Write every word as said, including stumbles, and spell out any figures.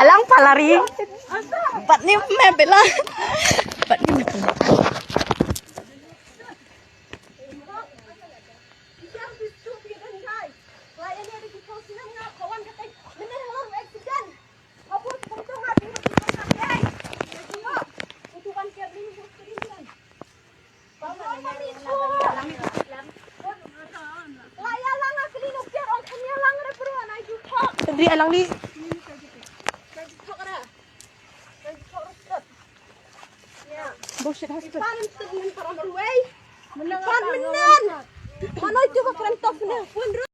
Alang palari. Bat ni me bela. Bat ni me bela. Dri alang li. Bullshit hospital. Pan menen. Manoi tu ba kren tof ne.